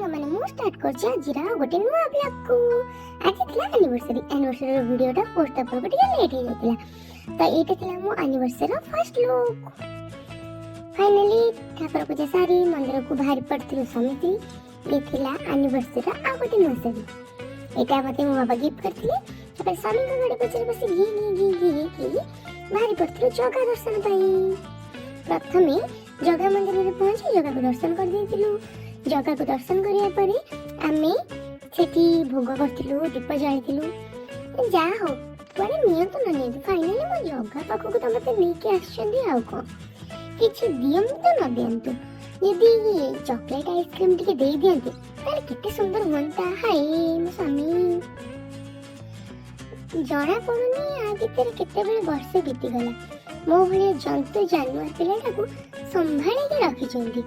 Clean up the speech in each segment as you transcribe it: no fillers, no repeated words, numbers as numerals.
ସାଙ୍ଗମାନେ, ମୁଁ ଷ୍ଟାର୍ଟ କରୁଛି ଆଜିର ଆଉ ଗୋଟେ ନୂଆ ବ୍ଲଗ୍କୁ। ଆଜି ଥିଲା ଆନିଭର୍ସରୀ। ଆନିଭର୍ସରୀର ଭିଡ଼ିଓଟା ପୋଷ୍ଟ ଦେବାକୁ ଟିକେ ଲେଟ୍ ହେଇଯାଇଥିଲା। ତ ଏଇଟା ଥିଲା ମୋ ଆନିଭର୍ସରୀର ଫାର୍ଷ୍ଟ ଲୁକ୍। ଫାଇନାଲି ଠାକୁର ପୂଜା ସାରି ମନ୍ଦିରକୁ ବାହାରି ପଡ଼ିଥିଲୁ ସମିତି। ଇଏ ଥିଲା ଆନିଭର୍ସରୀର ଆଉ ଗୋଟେ ନୂଆ ଶାଢ଼ୀ। ଏଇଟା ମୋତେ ମୋ ବାବା ଗିଫ୍ଟ କରିଥିଲେ। ତାପରେ ସ୍ୱାମୀଙ୍କ ଗାଡ଼ି ପଛରେ ବସି ଘି ଘି ଘି ଘି ଘି ବାହାରି ପଡ଼ିଥିଲୁ ଜଗା ଦର୍ଶନ ପାଇଁ। ପ୍ରଥମେ ଜଗା ମନ୍ଦିରରେ ପହଞ୍ଚି ଜଗାକୁ ଦର୍ଶନ କରିଦେଇଥିଲୁ। ଜଗାକୁ ଦର୍ଶନ କରିବା ପରେ ଆମେ ସେଠି ଭୋଗ କରିଥିଲୁ, ଦୀପ ଜାଳିଥିଲୁ। ଯାହା ହଉ, କୁଆଡ଼େ ନିଅନ୍ତୁ ନ ନିଅନ୍ତୁ, ଫାଇନାଲି ମୋ ଜଗା ପାଖକୁ ତ ମୋତେ ନେଇକି ଆସିଛନ୍ତି। ଆଉ କ'ଣ କିଛି ଦିଅନ୍ତୁ ନ ଦିଅନ୍ତୁ, ଯଦି ଚକୋଲେଟ୍ ଆଇସ୍କ୍ରିମ୍ ଟିକେ ଦେଇଦିଅନ୍ତି, ତାହେଲେ କେତେ ସୁନ୍ଦର ହୁଅନ୍ତା। ହାଏ ମୋ ସ୍ୱାମୀ! ଜଣା ପଡ଼ୁନି ଆ ଭିତରେ କେତେବେଳେ ବର୍ଷେ ବିତିଗଲା। ମୋ ଭଳିଆ ଜନ୍ତୁ ଜାନୁଆର ପିଲାଟାକୁ ସମ୍ଭାଳିକି ରଖିଛନ୍ତି।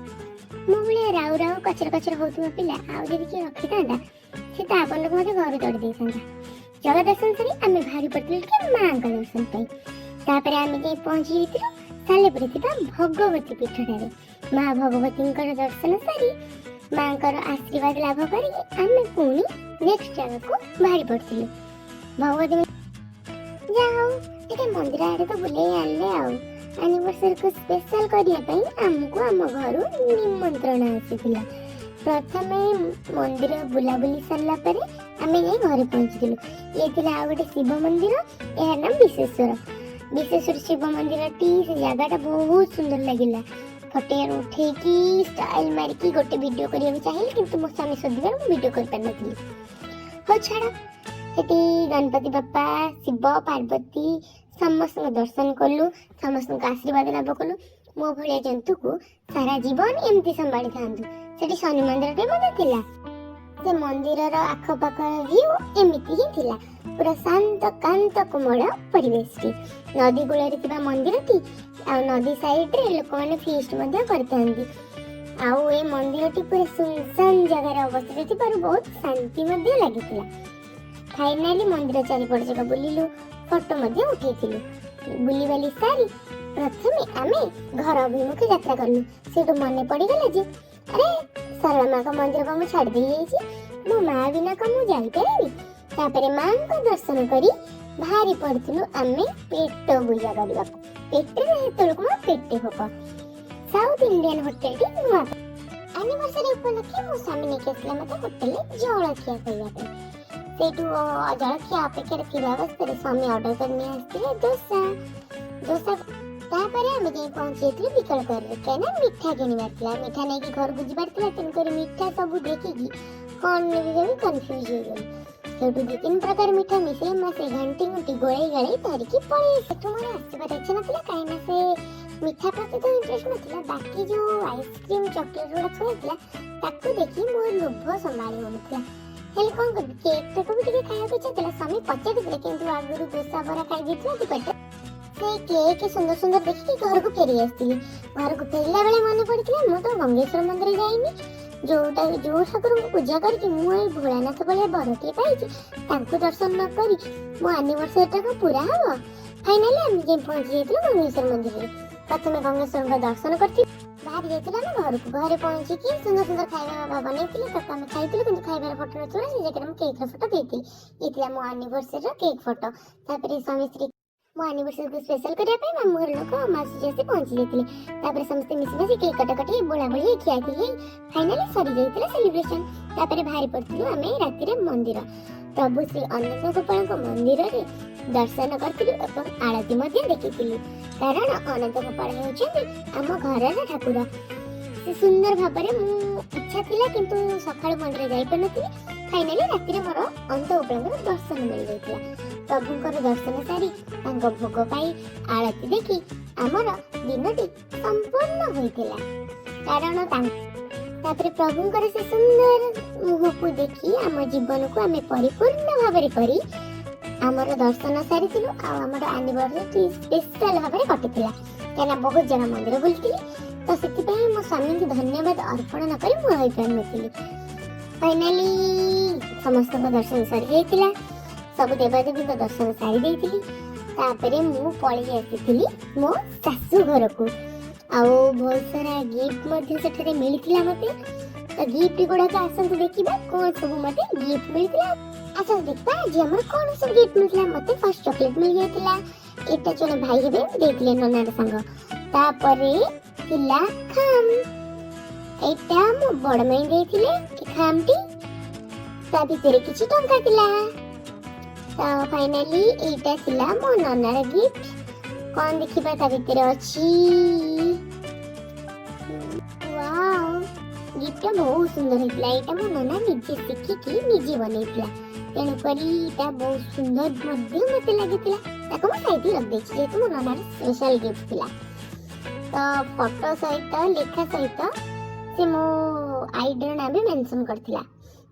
ମୋ ଭଳିଆ ରାଉ ରାଉ କଚର କଚର ହଉଥିବା ପିଲା ଆଉ ଯଦି କିଏ ରଖିଥାନ୍ତା, ସେ ତା ପରଲୋକ ମଧ୍ୟ ଘରୁ ତଡ଼ି ଦେଇଥାନ୍ତା। ଜଗା ଦର୍ଶନ ସାରି ଆମେ ବାହାରି ପଡ଼ିଥିଲୁ ଟିକେ ମାଆଙ୍କ ଦର୍ଶନ ପାଇଁ। ତାପରେ ଆମେ ଯାଇ ପହଞ୍ଚି ଯାଇଥିଲୁ ସାଲେପୁରରେ ଥିବା ଭଗବତୀ ପୀଠଠାରେ। ମା ଭଗବତୀଙ୍କର ଦର୍ଶନ ସାରି, ମାଆଙ୍କର ଆଶୀର୍ବାଦ ଲାଭ କରିକି ଆମେ ପୁଣି ନେକ୍ସଟ ଜାଗାକୁ ବାହାରି ପଡ଼ିଥିଲୁ। ଭଗବତୀ, ଯାହା ହଉ, ଟିକେ ମନ୍ଦିର ଆଡ଼େ ତ ବୁଲେଇ ଆଣିଲେ। ଆଉ ଆନିଭର୍ସରୀକୁ ସ୍ପେଶାଲ କରିବା ପାଇଁ ଆମକୁ ଆମ ଘରୁ ନିମନ୍ତ୍ରଣ ଆସିଥିଲା। ପ୍ରଥମେ ମନ୍ଦିର ବୁଲାବୁଲି ସରିଲା ପରେ ଆମେ ଯାଇ ଘରେ ପହଞ୍ଚିଥିଲୁ। ଇଏ ଥିଲା ଆଉ ଗୋଟେ ଶିବ ମନ୍ଦିର। ଏହାର ନାମ ବିଶେଶ୍ୱର। ବିଶେଶ୍ୱର ଶିବ ମନ୍ଦିରଟି, ସେ ଜାଗାଟା ବହୁତ ସୁନ୍ଦର ଲାଗିଲା। ଫଟୋ ଉଠେଇକି ଷ୍ଟାଇଲ ମାରିକି ଗୋଟେ ଭିଡ଼ିଓ କରିବାକୁ ଚାହିଁଲି, କିନ୍ତୁ ମୋ ସ୍ୱାମୀ ଶୋଧିବାରୁ ମୁଁ ଭିଡ଼ିଓ କରିପାରିନଥିଲି। ହଉ ଛାଡ଼। ସେଠି ଗଣପତି ବାପା, ଶିବ ପାର୍ବତୀ ସମସ୍ତଙ୍କ ଦର୍ଶନ କଲୁ, ସମସ୍ତଙ୍କ ଆଶୀର୍ବାଦ ଲାଭ କଲୁ। ମୋ ଭଳିଆ ଜନ୍ତୁକୁ ସାରା ଜୀବନ ଏମିତି ସମ୍ଭାଳିଥାନ୍ତୁ। ସେଠି ଶନି ମନ୍ଦିରଟେ ମଧ୍ୟ ଥିଲା। ସେ ମନ୍ଦିରର ଆଖପାଖର ଭ୍ୟୁ ଏମିତି ହିଁ ଥିଲା, ପୁରା ଶାନ୍ତ କାନ୍ତ କୋମଳ ପରିବେଶଟି। ନଦୀ କୂଳରେ ଥିବା ମନ୍ଦିରଟି ଆଉ ନଦୀ ସାଇଡରେ ଲୋକମାନେ ଫିଷ୍ଟ ମଧ୍ୟ କରିଥାନ୍ତି। ଆଉ ଏ ମନ୍ଦିରଟି ପୁରା ସୁନସାନ ଜାଗାରେ ଅବସ୍ଥିତ ଥିବାରୁ ବହୁତ ଶାନ୍ତି ମଧ୍ୟ ଲାଗିଥିଲା। ଫାଇନାଲି ମନ୍ଦିର ଚାରିପଟ ଯାକ ବୁଲିଲୁ, ଫଟୋ ମଧ୍ୟ ଉଠେଇଥିଲୁ। ବୁଲିବାଲି ସାରି ପ୍ରଥମେ ଆମେ ଘର ଅଭିମୁଖେ ଯାତ୍ରା କଲୁ। ସେଇଠୁ ମନେ ପଡ଼ିଗଲା ଯେ ଆରେ, ସରଳା ମାଙ୍କ ମନ୍ଦିର ମୁଁ ଛାଡ଼ି ଦେଇ ଯାଇଛି। ମୋ ମା ବିନା କଣ ମୁଁ ଯାଇପାରିବି? ତାପରେ ମାଙ୍କ ଦର୍ଶନ କରି ବାହାରି ପଡ଼ିଥିଲୁ ଆମେ ପେଟ ପୂଜା କରିବାକୁ। ପେଟରେ ସେତେବେଳକୁ ମୋ ପେଟେ ଭୋକ। ସାଉଥ ଇଣ୍ଡିଆନ ହୋଟେଲଟି ନୂଆ। ଆନିଭର୍ସରୀ ଉପଲକ୍ଷେ ମୋ ସ୍ୱାମୀ ନେଇକି ଆସିଲେ ମୋତେ ହୋଟେଲରେ ଜଳଖିଆ କରିବା ପାଇଁ। ସେଇଠୁ ଜଳଖିଆ ଅପେକ୍ଷାରେ ଥିବା ଅବସ୍ଥାରେ ସ୍ୱାମୀ ଅର୍ଡର କରି ନେଇ ଆସିଥିଲେ ଦୋସା। ଦୋସା, ତାପରେ ଆମେ ଯାଇ ପହଞ୍ଚି ଯାଇଥିଲୁ ବିକଳକରରେ, କାହିଁକିନା ମିଠା କିଣିବାର ଥିଲା, ମିଠା ନେଇକି ଘରକୁ ଯିବାର ଥିଲା। ତେଣୁକରି ମିଠା ସବୁ ଦେଖିକି କ'ଣ ନେବି ଭାବି କନଫ୍ୟୁଜ୍ ହେଇଗଲି। ସେଇଠୁ ଦୁଇ ତିନି ପ୍ରକାର ମିଠା ମିଶେଇ ମାସେଇ, ଘାଣ୍ଟି ଘୁଣ୍ଟି, ଗୋଳେଇ ଗାଳେଇ ଧରିକି ପଳେଇ। ସେଠୁ ମୋର ଆସିବାର ଇଚ୍ଛା ନଥିଲା, କାହିଁକିନା ସେ ମିଠା ପ୍ରତି ତ ଇଣ୍ଟରେଷ୍ଟ ନଥିଲା। ବାକି ଯେଉଁ ଆଇସ୍କ୍ରିମ୍, ଚକୋଲେଟ୍ ଗୁଡ଼ା ଥୁଆ ହେଇଥିଲା, ତାକୁ ଦେଖି ମୋର ଲୋଭ ସମ୍ଭାଳି ହେଉନଥିଲା। ହେଲେ କ'ଣ କରିବି? କେକ୍ଟାକୁ ବି ଟିକେ ଖାଇବାକୁ ଇଚ୍ଛା ଥିଲା। ସ୍ୱାମୀ ପଚାରିଥିଲେ, କିନ୍ତୁ ଆଗରୁ ଦୋସା ବରା ଖାଇ ଦେଇଥିଲା ପେଟ। ସେ କେକ୍ ସୁନ୍ଦର ସୁନ୍ଦର ଦେଖିକି ଘରକୁ ଫେରି ଆସିଥିଲି। ଘରକୁ ଫେରିଲା ବେଳେ ମନେ ପଡ଼ିଥିଲା, ମୁଁ ତ ଗଙ୍ଗେଶ୍ୱର ମନ୍ଦିର ଯାଇନି। ଯୋଉଟା ଯୋଉ ଠାକୁରଙ୍କୁ ପୂଜା କରିକି ମୁଁ ଏଇ ଭୋଳାନାଥ ଭଳିଆ ବରଟିଏ ପାଇଛି, ତାଙ୍କୁ ଦର୍ଶନ ନ କରି ମୋ ଆନିଭର୍ସରୀଟା କଣ ପୁରା ହବ? ଫାଇନାଲି ଆମେ ଯାଇ ପହଞ୍ଚି ଯାଇଥିଲୁ ଗଙ୍ଗେଶ୍ୱର ମନ୍ଦିରରେ। ପ୍ରଥମେ ଗଙ୍ଗେଶ୍ୱରଙ୍କ ଦର୍ଶନ କରିଥିଲୁ, ବାହାରି ଯାଇଥିଲୁ ଆମେ ଘରକୁ। ଘରେ ପହଞ୍ଚିକି ସୁନ୍ଦର ସୁନ୍ଦର ଖାଇବା ବାବା ବନେଇଥିଲେ, ତାକୁ ଆମେ ଖାଇଥିଲୁ। କିନ୍ତୁ ଖାଇବାର ଫଟୋ ନଥିଲା, ସେ ଜାଗାରେ ମୁଁ କେକ୍ର ଫଟୋ ଦେଇଥିଲି। ଇଏ ଥିଲା ମୋ ଆନିଭର୍ସରୀର କେକ୍ ଫଟୋ। ତାପରେ ସ୍ୱାମୀ ସ୍ତ୍ରୀ ମୋ ଆନିଭର୍ସରୀକୁ ସ୍ପେଶାଲ କରିବା ପାଇଁ ମାମୁଁ ଘର ଲୋକ ଆଉ ମାଉସୀ ଆସି ପହଞ୍ଚି ଯାଇଥିଲେ। ତାପରେ ସମସ୍ତେ ମିଶି ମାସି କେକ୍ କଟାକଟି, ବୋଳାବୋଳି ହେଇ, ଖିଆଖି ହେଇ ଫାଇନାଲି ସରିଯାଇଥିଲା ସେଲିବ୍ରେସନ। ତାପରେ ବାହାରି ପଡ଼ିଥିଲୁ ଆମେ ରାତିରେ ମନ୍ଦିର। ପ୍ରଭୁ ଶ୍ରୀ ଅନନ୍ତ ଗୋପାଳଙ୍କ ମନ୍ଦିରରେ ଦର୍ଶନ କରିଥିଲୁ ଏବଂ ଆଳତି ମଧ୍ୟ ଦେଖିଥିଲୁ, କାରଣ ଅନନ୍ତ ଗୋପାଳ ହେଉଛନ୍ତି ଆମ ଘରର ଠାକୁର। ସେ ସୁନ୍ଦର ଭାବରେ ମୁଁ ଇଚ୍ଛା ଥିଲା, କିନ୍ତୁ ସକାଳୁ ମନ୍ଦିର ଯାଇପାରିନଥିଲି। ଫାଇନାଲି ରାତିରେ ମୋର ଅନନ୍ତ ଗୋପାଳଙ୍କର ଦର୍ଶନ ମିଳିଯାଇଥିଲା। ପ୍ରଭୁଙ୍କର ଦର୍ଶନ ସାରି, ତାଙ୍କ ଭୋଗ ପାଇ, ଆଳତି ଦେଖି ଆମର ଦିନଟି ସମ୍ପୂର୍ଣ୍ଣ ହୋଇଥିଲା। କାରଣ ତାପରେ ପ୍ରଭୁଙ୍କର ସେ ସୁନ୍ଦର ମୁହଁକୁ ଦେଖି ଆମ ଜୀବନକୁ ଆମେ ପରିପୂର୍ଣ୍ଣ ଭାବରେ କରି ଆମର ଦର୍ଶନ ସାରିଥିଲୁ। ଆଉ ଆମର ଆନିଭର୍ସରୀ ସ୍ପେଶାଲ ଭାବରେ କଟିଥିଲା, କାହିଁକିନା ବହୁତ ଜାଗା ମନ୍ଦିର ବୁଲିଥିଲି। ତ ସେଥିପାଇଁ ମୋ ସ୍ୱାମୀଙ୍କୁ ଧନ୍ୟବାଦ ଅର୍ପଣ ନ କରି ମୁଁ ରହିପାରିନଥିଲି। ଫାଇନାଲି ସମସ୍ତଙ୍କ ଦର୍ଶନ ସରିଯାଇଥିଲା, ସବୁ ଦେବାଦେବୀଙ୍କ ଦର୍ଶନ ସାରି ଦେଇଥିଲି। ତାପରେ ମୁଁ ପଳେଇ ଆସିଥିଲି ମୋ ଶାଶୁ ଘରକୁ। ଆଉ ବହୁତ ସାରା ଗିଫ୍ଟ ମଧ୍ୟ ସେଠାରେ ମିଳିଥିଲା ମୋତେ। ତ ତ ଗିଫ୍ଟ ଗୁଡାକ ଆସନ୍ତୁ ଦେଖିବା, କଣ ସବୁ ମତେ ଗିଫ୍ଟ ମିଳିଥିଲା। ଆସନ୍ତୁ ଦେଖିବା ଆଜି ଆମର କଣ ସବୁ ଗିଫ୍ଟ ମିଳିଥିଲା। ମତେ ଫାର୍ଷ୍ଟ ଚକୋଲେଟ ମିଳିଯାଇଥିଲା। ଏଇଟା ଜଣେ ଭାଇ ହେବେ, ଦେଇଥିଲେ, ନନାର ସାଙ୍ଗ। ତାପରେ ଥିଲା ଖାମ୍। ଏଇଟା ମୋ ବଡ ମାଇଁ ଦେଇଥିଲେ ଏ ଖାମଟି। ତା ଭିତରେ କିଛି ଟଙ୍କା ଥିଲା। ତ ଫାଇନାଲି ଏଇଟା ଥିଲା ମୋ ନନାର ଗିଫ୍ଟ। କଣ ଦେଖିବା ତା ଭିତରେ ଅଛି। ୱାଓ, ଗିଫ୍ଟଟା ବହୁତ ସୁନ୍ଦର ହେଇଥିଲା। ଏଇଟା ମୋ ନନା ନିଜେ ଶିଖିକି ନିଜେ ବନେଇଥିଲା, ତେଣୁକରି ଏଇଟା ବହୁତ ସୁନ୍ଦର ମଧ୍ୟ ମତେ ଲାଗିଥିଲା। ତାକୁ ମୁଁ ସାଇତି ରଖିଦେଇଛି, ଯେହେତୁ ମୋ ନନାର ସ୍ପେଶାଲ ଗିଫ୍ଟ ଥିଲା। ତ ଫଟୋ ସହିତ, ଲେଖା ସହିତ ସେ ମୋ ଆଇଡିର ନାଁ ବି ମେନସନ୍ କରିଥିଲା।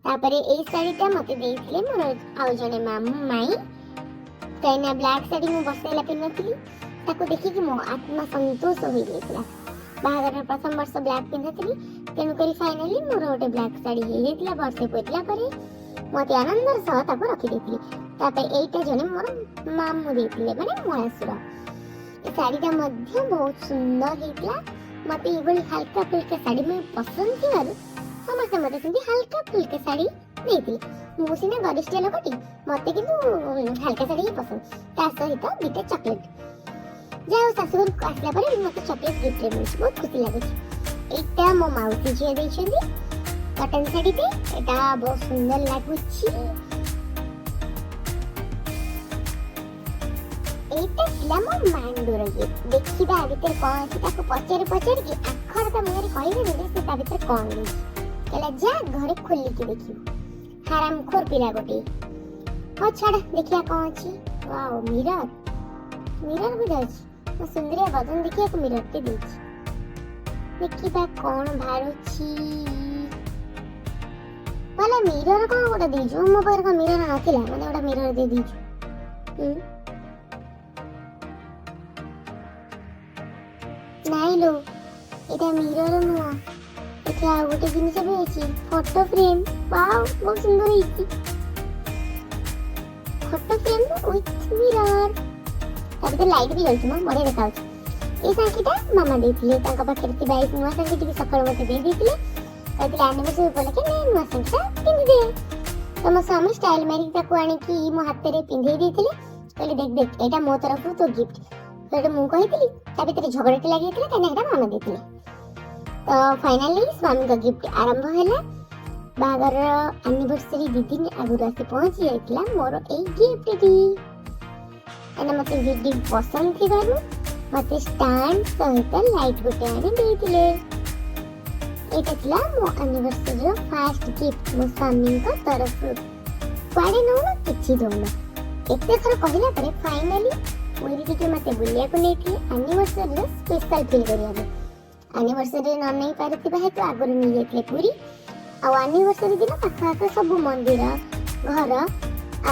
ତାପରେ ଏଇ ଶାଢ଼ୀଟା ମତେ ଦେଇଥିଲେ ମୋର ଆଉ ଜଣେ ମାମୁଁ ମାଇଁ, କାହିଁକିନା ବ୍ଲାକ୍ ଶାଢ଼ୀ ମୁଁ ବର୍ଷେ ହେଲା ପିନ୍ଧିନଥିଲି। ତାକୁ ଦେଖିକି ମୋ ଆତ୍ମା ସନ୍ତୋଷ ହୋଇଯାଇଥିଲା। ବାହାଘରର ପ୍ରଥମ ବର୍ଷ ବ୍ଲାକ୍ ପିନ୍ଧିଥିଲି, ତେଣୁକରି ଫାଇନାଲି ମୋର ଗୋଟେ ବ୍ଲାକ୍ ଶାଢ଼ୀ ହେଇଯାଇଥିଲା ବର୍ଷେ ପୁରିଲା ପରେ। ମୁଁ ଅତି ଆନନ୍ଦର ସହ ତାକୁ ରଖିଦେଇଥିଲି। ତାପରେ ଏଇଟା ଜଣେ ମୋର ମାମୁଁ ଦେଇଥିଲେ, ମାନେ ମଳାଶୁର। ଏ ଶାଢ଼ୀଟା ମଧ୍ୟ ବହୁତ ସୁନ୍ଦର ହେଇଥିଲା। ମତେ ଏଇଭଳି ହାଲକା ଫୁଲକା ଶାଢ଼ୀ ମୁଁ ପସନ୍ଦ ଥିବାରୁ ସମସ୍ତେ ମତେ ସେମିତି ହାଲକା ଫୁଲକା ଶାଢ଼ୀ ଦେଇଥିଲେ। ମୁଁ ସିନା ଗରିଷ୍ଠ ଲୋକଟି, ମତେ କିନ୍ତୁ ହାଲକା ଶାଢ଼ୀ ହିଁ ପସନ୍ଦ। ତା ସହିତ ଦିଟା ଚକୋଲେଟ। ଯାହା ହଉ, ଶାଶୁଘରକୁ ଆସିଲା ପରେ ବି ମତେ ଚକୋଲେଟ ଗିଫ୍ଟରେ ମିଳୁଛି, ବହୁତ ଖୁସି ଲାଗୁଛି। ଏଇଟା ମୋ ମାଉସୀ ଝିଅ ଦେଇଛନ୍ତି, କଟନ ଶାଢ଼ୀଟେ। ଏଇଟା ବହୁତ ସୁନ୍ଦର ଲାଗୁଛି। ଏଇଟା ଥିଲା ମୋ ମାଣ୍ଡୁର ଗିଫ୍ଟ। ଦେଖିବା ଆ ଭିତରେ କଣ ଅଛି। ତାକୁ ପଚାରି ପଚାରିକି ଆଖର ତା ମୁହଁରେ କହିଦେଲି ଯେ ସେ ତା ଭିତରେ କଣ ଦେଇଛି। କହିଲା, ଯା ଘରେ ଖୋଲିକି ଦେଖିବୁ। ହାରାମଖୋର ପିଲା ଗୋଟିଏ। ହଉ ଛାଡ, ଦେଖିବା କଣ ଅଛି। Wow, mirror! ମିରର ବୋଧେ ଅଛି। ମୋ ସୁନ୍ଦରିଆ ବଦନ ଦେଖିବାକୁ ମିରରଟେ ଦେଇଛି। ଦେଖିବା କଣ ବାହାରୁଛି। ଭଲ ମିରର କଣ ଗୋଟେ ଦେଇଛୁ? ମୋ ପାଖରେ କଣ ମିରର ନଥିଲା? ମାନେ ଗୋଟେ ମିରର ଦେଇ ଦେଇଛୁ। ନାଇଁ ଲୋ, ଏଇଟା ମିରର ନୁହଁ। ଏଠି ଆଉ ଗୋଟେ ଜିନିଷ ବି ଅଛି, ଫଟୋ ଫ୍ରେମ୍। ୱାଓ, ବହୁତ ସୁନ୍ଦର ହେଇଛି। Photo frame with mirror. ତା ଭିତରେ ଲାଇଟ୍ ବି ଜଳୁଛି ମ, ବଢିଆ ଦେଖାଯାଉଛି। ଏଇ ସାଙ୍ଖିଟା ମାମା ଦେଇଥିଲେ। ତାଙ୍କ ପାଖରେ ଥିବା ଏଇ ନୂଆ ସାଙ୍ଖିଟିକି ସକାଳୁ ମତେ ଦେଇ ଦେଇଥିଲେ। କହିଥିଲେ, ଆନିଭର୍ସରୀ ଉପଲକ୍ଷେ ନେ, ନୂଆ ସାଙ୍ଖିଟା ପିନ୍ଧିଦେ। ତ ମୋ ସ୍ୱାମୀ ଷ୍ଟାଇଲ ମାରିକି ତାକୁ ଆଣିକି ମୋ ହାତରେ ପିନ୍ଧେଇ ଦେଇଥିଲେ। କହିଲେ, ଦେଖ ଦେଖ, ଏଇଟା ମୋ ତରଫରୁ ତୋ ଗିଫ୍ଟ। ସେଇଟା ମୁଁ କହିଥିଲି, ତା ଭିତରେ ଝଗଡ଼ାଟି ଲାଗିଯାଇଥିଲା, କାହିଁକିନା ଏଇଟା ମାମା ଦେଇଥିଲେ। ତ ଫାଇନାଲି ସ୍ୱାମୀଙ୍କ ଗିଫ୍ଟ ଆରମ୍ଭ ହେଲା। ବାହାଘରର ଆନିଭର୍ସରୀ 2 ଦିନ ଆଗରୁ ଆସି ପହଞ୍ଚି ଯାଇଥିଲା ମୋର ଏଇ ଗିଫ୍ଟଟି। କାହିଁକିନା ମତେ ଭିଡିଓ ପସନ୍ଦ ଥିବାରୁ ମତେ ଷ୍ଟାଣ୍ଡ ସହିତ ଲାଇଟ୍ ଗୋଟେ ଆଣି ଦେଇଥିଲେ। ଏଇଟା ଥିଲା ମୋ ଆନିଭର୍ସରୀର ଫାଷ୍ଟ ଗିଫ୍ଟ ମୋ ସ୍ୱାମୀଙ୍କ ତରଫରୁ। କୁଆଡ଼େ ନଉନ, କିଛି ଦଉନ। ଏତେ ଥର କହିଲା ପରେ ଫାଇନାଲି ପୁରୀ ଟିକେ ମତେ ବୁଲିବାକୁ ନେଇଥିଲେ ଆନିଭର୍ସରୀର ସ୍ପେଶାଲ ଫିଲ୍ କରିବାକୁ। ଆନିଭର୍ସରୀରେ ନ ନେଇ ପାରିଥିବା ହେତୁ ଆଗରୁ ନେଇଯାଇଥିଲେ ପୁରୀ। ଆଉ ଆନିଭର୍ସରୀ ଦିନ ପାଖଆଖ ସବୁ ମନ୍ଦିର, ଘର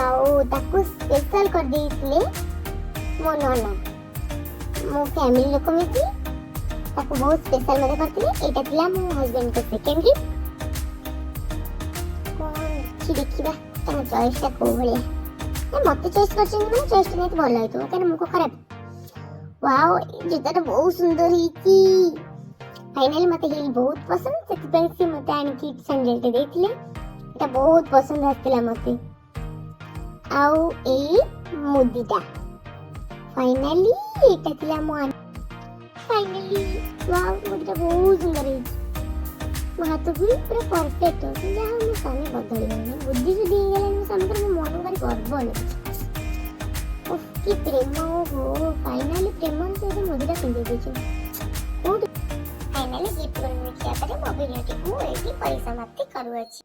ଆଉ ତାକୁ ସ୍ପେଶାଲ କରିଦେଇଥିଲେ ମୋ ନନା, ମୋ ଫ୍ୟାମିଲି ଲୋକ ମିଶି ତାକୁ ବହୁତ ସ୍ପେଶାଲ ମଧ୍ୟ କରିଥିଲେ। ଏଇଟା ଥିଲା ମୋ ହଜବେଣ୍ଡଙ୍କ ସେକେଣ୍ଡ ଗିଫ୍ଟ। କଣ ଅଛି ଦେଖିବା, ତାଙ୍କ ଚଏସ୍ଟା କୋଉ ଭଳିଆ। ଏ ମତେ ଚଏସ୍ କରିଛନ୍ତି ମାନେ ଚଏସ୍ଟା ନିହାତି ଭଲ ହେଇଥିବ, କାହିଁକିନା ମୁଁ କଣ ଖରାପ? ୱାଓ, ଏ ଜୁତାଟା ବହୁତ ସୁନ୍ଦର ହେଇଛି। ଫାଇନାଲି ମତେ ହିଲ୍ ବହୁତ ପସନ୍ଦ, ସେଥିପାଇଁ ସେ ମତେ ଆଣିକି ସ୍ୟାଣ୍ଡେଲଟେ ଦେଇଥିଲେ। ଏଟା ବହୁତ ପସନ୍ଦ ଆସିଥିଲା ମତେ। ଆଉ ଏଇ ମୁଦିଟା। ଫାଇନାଲି ଏଇଟା ଥିଲା ମୋ ଫାଇନାଲି। ୱାଓ, ମୁଦିଟା ବହୁତ ସୁନ୍ଦର ହେଇଛି। ମୋ ହାତକୁ ବି ପୁରା ପରଫେକ୍ଟ ଅଛି। ଯାହା ହଉ, ମୋ ସ୍ୱାମୀ ବଦଳିଗଲେଣି, ବୁଦ୍ଧି ସୁଦ୍ଧି ହେଇଗଲାଣି ମୋ ସ୍ୱାମୀଙ୍କର। ମୋ ମନକୁ ଭାରି ଗର୍ବ ଲାଗୁଛି। ଉଫ୍, କି ପ୍ରେମ! ହୋ, ଫାଇନାଲି ପ୍ରେମର ସହିତ ମୁଦିଟା ପିନ୍ଧେଇ ଦେଇଛନ୍ତି କୋଉଠି। ଫାଇନାଲି ଗିଫ୍ଟ ଦେଖିବା ପରେ ମୋ ଭିଡ଼ିଓଟିକୁ ମୁଁ ଏଇଠି ପରିସମାପ୍ତି କରୁଅଛି।